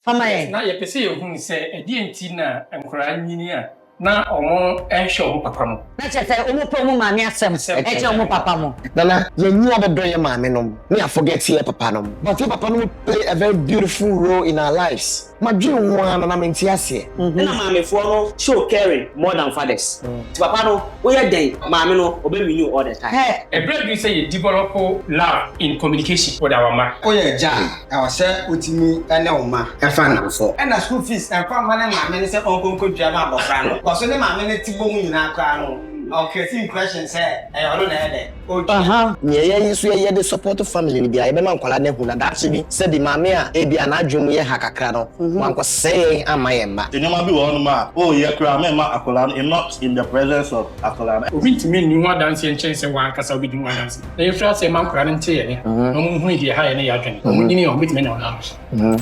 Fa ma yɛn. Na yɛpɛ sɛ yɛhunu sɛ ɛdeɛn nti na nkwadaa nyini a na wɔn nhwɛ wɔn papa mo. Na kyerɛ sɛ wɔn pɛ wɔn maame asɛm kyɛn wɔn papa mo. Nana, yɛnyi abɛdɔ yɛ maame nom ne yɛ forget yɛ papa nom but yɛ papa nom play a very beautiful role in our lives. Madwene ho ara Nana mente aseɛ. Ɛna maamefoɔ no show caring more than fathers nti papa no woyɛ dɛn maame no ɔbɛ win you all the time. Ɛberɛ aduru sɛ yɛ develop love in communication with our mma. Woyɛ agya a, ɛwɔ sɛ wotumi ne wo mma fa nnamfo. Ɛna school fees ɛmfa mma ne maame no sɛ ɔnkɔ nkɔtua ma abɔfra no. Kɔ so ne maame no ti bɔ mu nyinaa koraa no, ɔcreate impression sɛ ɛyɛ ɔno na ɛyɛ dɛn? Ɔretua. Nea yɛn nso yɛyɛ de support family no biara, yɛbɛma nkwadaa no ahu na daakye bi, sɛbi maame a ebia n'adwene mu yɛ ha kakra no, wankɔsɛe yɛn amma yɛn mma. Nneɛma bi wɔ hɔnom a woyɛ koraa a mɛmma akwadaa no, not in the presence of akwadaa no. Obi ntumi nni ho adanseɛ nkyɛn sɛ w'ankasa wobɛdi ho adanseɛ. Na yɛmfiri aseɛ mma nkwadaa no nte yɛn nne, na wɔnhunu deɛ ɛha yɛn ne yɛn adwene. Wɔnyini a, wɔbɛtumi anya wɔn ano.